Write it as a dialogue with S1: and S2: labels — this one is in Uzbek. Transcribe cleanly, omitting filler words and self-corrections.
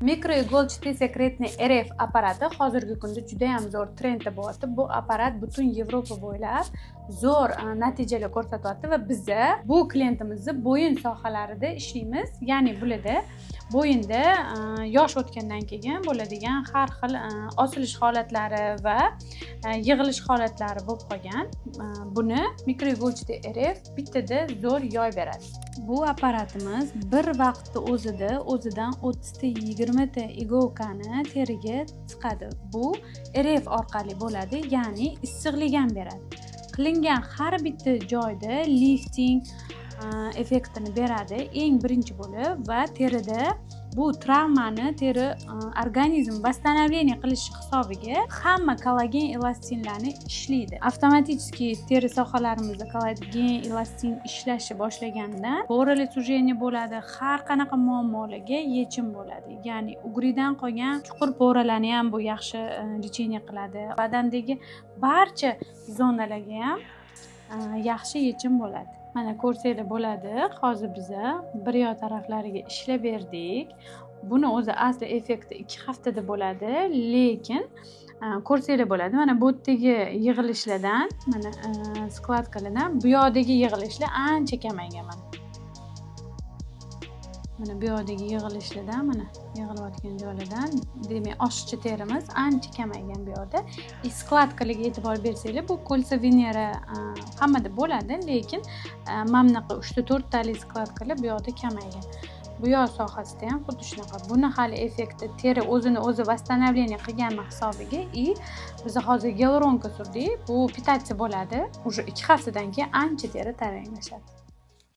S1: Микроигольчатый секретный РФ apparati hozirgi kunda judayam zo'r trendda bo'lyapti. Bu apparat butun Yevropa bo'ylab zo'r natijalar ko'rsatyapti va biza bu klientimizni bo'yin sohalarida ishlaymiz. Ya'ni bularda bo'yinda yosh o'tgandan keyin bo'ladigan har xil osilish holatlari va yig'ilish holatlari bo'lib qolgan. Buni микроигольчатый РФ bittada zo'r yoy beradi. Bu apparatimiz bir vaqtda o'zida o'zidan 30 ta, 20 ta иголка ni teriga tiqadi. Bu РФ orqali bo'ladi, ya'ni issiqlik ham beradi. Qilingan har bitta joyda lifting effektini beradi eng birinchi bo'lib va terida bu travmani teri organizm восстановление qilish hisobiga hamma kollagen, elastinlarni ishlaydi. Avtomatически teri sohalarimizda kollagen, elastin ishlashni boshlagandan пора li сужение bo'ladi, har qanaqa muammolarga yechim bo'ladi. Ya'ni угри dan qolgan chuqur пора larni ham bu yaxshi лечение qiladi. Badandagi barcha zonalarga ham yaxshi yechim bo'ladi. Mana, ko'rsanglar bo'ladi, hozir biza bir yoq taraflariga ishlab berdik. Buni o'zi asli effekti 2 haftada bo'ladi, lekin ko'rsanglar bo'ladi, mana bu yerdagi yig'ilishlardan, mana складка lardan bu yoqdagi yig'ilishlar ancha kamaygan. Mana bu yoqdagi yig'ilishlardan, mana yig'ilayotgan joylardan, demak, oshiqcha terimiz ancha kamaygan bu yoqda. И складка larga e'tibor bersanglar, bu кольца Венера hammada bo'ladi, lekin mana bunaqa uchta, to'rttalik складка lar bu yoqda kamaygan. Bu yoq sohasida ham xuddi shunaqa. Buni hali effekti teri o'zini o'zi восстановление qilgani hisobiga. И biz hozir гиалуронка surdik, bu питаться bo'ladi, уже 2 haftadan keyin ancha teri taranglashadi.